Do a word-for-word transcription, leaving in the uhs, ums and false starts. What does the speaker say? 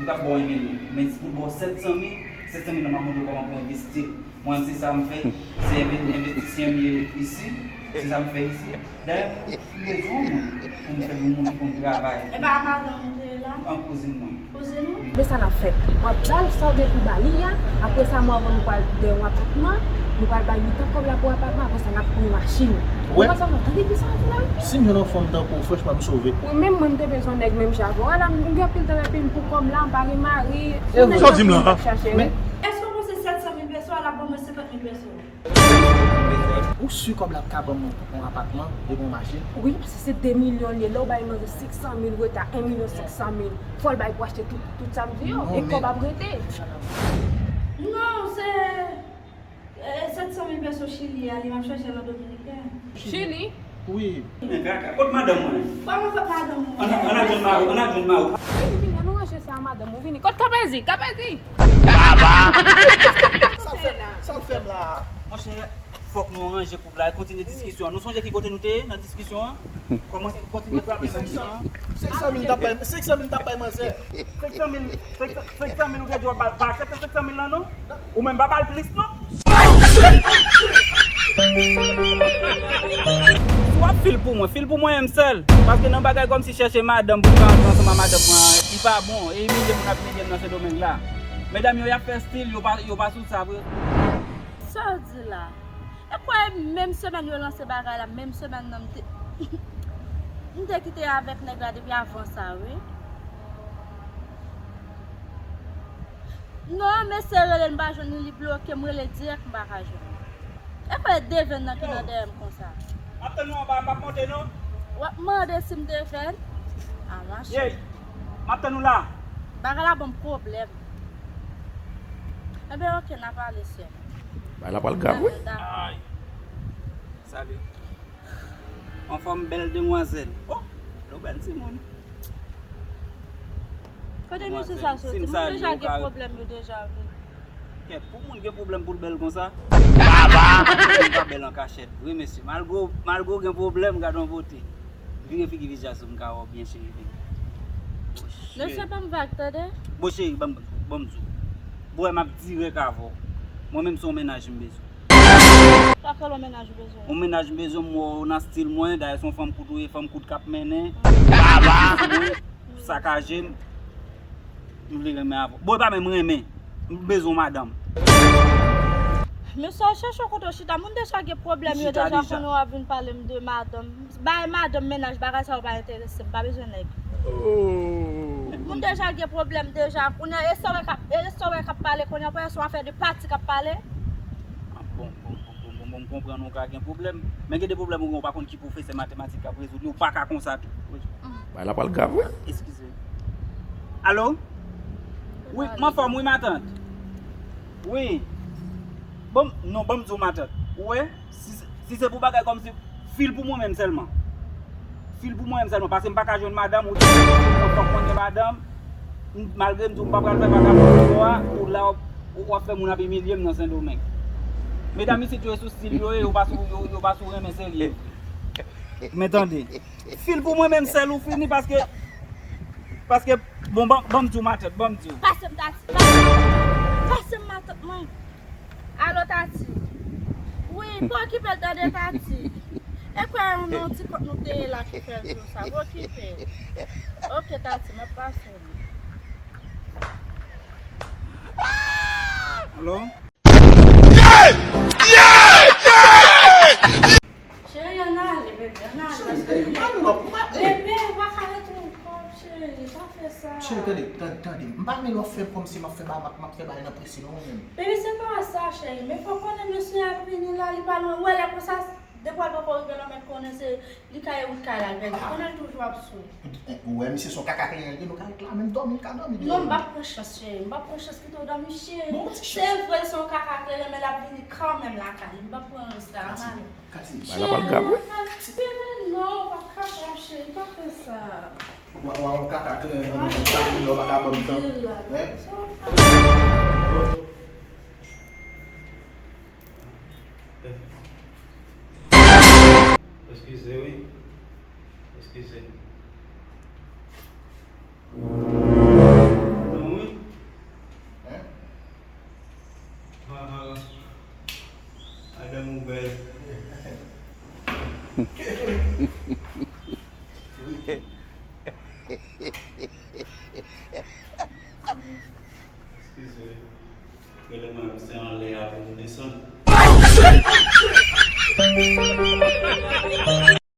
m t ap ba w yon milyon. Men si pou ba w sèt san mil, sèt san mil lan m ap montre w kòman pou w envesti l. Mwen, se sa m fè. Se enve-, envestisè m ye isi. Se sa m fè isi. Dayè, m bezwen w, mwen, pou m fè yon moun ki konn travay. E pa madanm ou te ye la? An kouzin mwen. Kouzin ou? Men sa n ap fè. W ap ba l sa w gen pou ba li a. Apre sa, mwa, avan nou pral dèyè yon apatman, nou pral bay mitan kòb la pou apatman, apre sa, n ap pran yon machin. Ou konprann sa m ap tande ki sa w di la? Si m jwenn yon fanm tankou w, franchman, m sove. Mwen menm, mwen, m te bezwen nèg menm jan avè w. Ala, m gen anpil tan epi m pou kòb la, m pa gen mari. Sa w di m la? Men, èske w panse sèt san mil peso a, l ap ban mwen senkant mil peso? Ou si kòb la ap ka ban m yon apatman epi yon machin? Wi, paske se de milyon l ye. Lè w bay manzè senk san mil reta, en milyon senk san mil, fò l bay pou achte tout, tout sa m di yo. E kòb ap rete. Non, se, eh, sèt san mil peso Chili a, li m ap chèche nan Dominiken. Chili? Wi. Men kaka, kot madanm mwen? Kòman fè madanm mwen? Ann al jwenn mari w, ann al jwenn mari w. Vini, vini, ann nou ranje sa a madanm ou, vini. Kot Kapèdi? Kapèdi! Sa l fè, sa l fè m la? Monchè, fòk nou ranje koup la, kontinye diskisyon an. Nou sonje ki kote nou te ye nan diskisyon an? Kòman kontinye frape nan mitan an? Senk san mil m t ap bay, senk san mil m t ap bay manzè. Senk san mil, senk san mil ou te di w ap ba l, pa aksepte senk san mil lan non? Ou menm pa ba l plis non? Si w ap fil pou mwen, fil pou mwen menm sèl. Paske nan bagay kòmsi chèche madanm pou fè antre ansanm ak madanm mwen, li pa bon. E imilye moun ap imilye m nan Sendomeng la. Medam yo, y ap fè stil, yo pa, yo pa sou sa vre. Sa w di la? E kwè menm semèn yo lanse bagay la, menm semèn nan m te, m te kite avèk nèg la depi avan sa, wi. Non, m eseye rele l, m pa jwenn li, li bloke m, rele dirèk, m pa ka jwenn li. E kwè devenn nan ki nan dèyè m konsa. M ap tann ou anba, m p ap monte non. W ap mande si m devenn? A, mache. Yey, m ap tann ou la. Bagay la ban m pwoblèm. Enben, oke, n a pale, sè. Bagay la pral grav, wi. Ay. Salut. Anfòm, bèl demwazèl. Oh, nou bèl timoun. Kote mesye sa soti? Moun deja gen pwoblèm yo deja vre. Kèt, pou moun gen pwoblèm pou l bèl konsa? Moun pa bèl an kachèt vre, mesye. Malgre, malgre w gen pwoblèm, gade yon bote. Vire figi vizaj sou m, ka wè w byen, cheri, vini. Mesye, ban m vag, tande? Bon, cheri, ban m, ban m di w. Bon, m ap dirèk avè w. Mwen menm, se yon mennaj m bezwen. Sa fè lè w mennaj ou bezwen? Yon mennaj m bezwen, m wè w nan stil mwen, dayè se yon fanm kout ou ye, fanm kout k ap mennen. Sakaje m. M vle renmen avè w. Bon, e pa menm renmen. M bezwen yon madanm. Mesye, chèche yon kote w chita. Moun deja gen pwoblèm yo deja, kounye a w ap vin pale m de madanm. Bay madanm, mennaj, bagay sa yo pa enterese m. M pa bezwen nèg. Moun deja gen pwoblèm deja. Kounye a, e sa w wè k ap, e sa w wè k ap pale kounye a, ou pa wè se yon afè de pati k ap pale? Ah, bon, bon, bon, bon, bon, bon, m konprann ou ka gen pwoblèm. Men gen de pwoblèm ou gen, ou pa konn ki pwofesè matematik k ap rezoud li, ou pa ka konsa tou. Bagay la pral grav, wi. Eskize. Alo? Wi, m anfòm, wi, matant. Wi. Bon, non, ban m di w, matant. Ou wè, si, si se pou bagay kòmsi, fil pou mwen menm sèlman. Fil pou mwen menm sèlman, paske m pa ka jwenn madanm, ou di mwen fòk mwen gen madanm, m, malgre m di w m pa pral fè vagabon ankò a, ou la, w, w ap fè moun ap imilye m nan Sendomeng. Medam isit yo, e sou stil yo ye, yo pa sou, yo, yo pa sou renmen serye. Men tande, fil pou mwen menm sèl ou fini, paske, paske, bon, ban, ban m di w, matant, ban m di w. Pase m, Tati, pase m, pase m, matant mwen. Alo, Tati. Wi, pa okipe l tande, Tati. E kwè yon non ti kont nou te ye la ki fè l di w sa. Pa okipe l. Oke, Tati, m ap pase l. Alo? Cheri, ann ale, bebe, ann ale. Bebe, ou pa ka rete ankò, cheri, pa fè sa. Cheri, tande, tande, tande. M pa renmen lè w ap fè kòmsi m ap fè ba-, m ap, m ap fè bagay nan prese non, mwen menm. Bebe, se pa sa, cheri. Men fò w konnen mesye a ap vini la, li pa lwen. Ou wè lè konsa, depi w al poko rive la, mèt konnen se li kay ou kay la, bebe. Konnen l toujou ap sou. Ou wè misye se yon kaka kliyan li ye, nou ka ret la menm dòmi, li ka dòmi deyò. Non, m p ap pran chans, cheri. M p ap pran chans kite w dòmi, cheri. Bon, ti chans. Se vre, se yon kaka kliyan, men l ap vini kanmenm lakay li. M p ap pran risk la, ann ale. Kati, bagay la pral grav, wi. Bebe, non, pa kapab, cheri, pa fè sa. Wa, wa, yon kaka kleren nan men mwen, sa pou yo pa ka ban m tan. Hein? Eskize, wi. Eskize. Non, wi. Hein? Ah, ah. Madanm ou bèl. Eskize. Genlè mwen menm se anlè a pou m desann.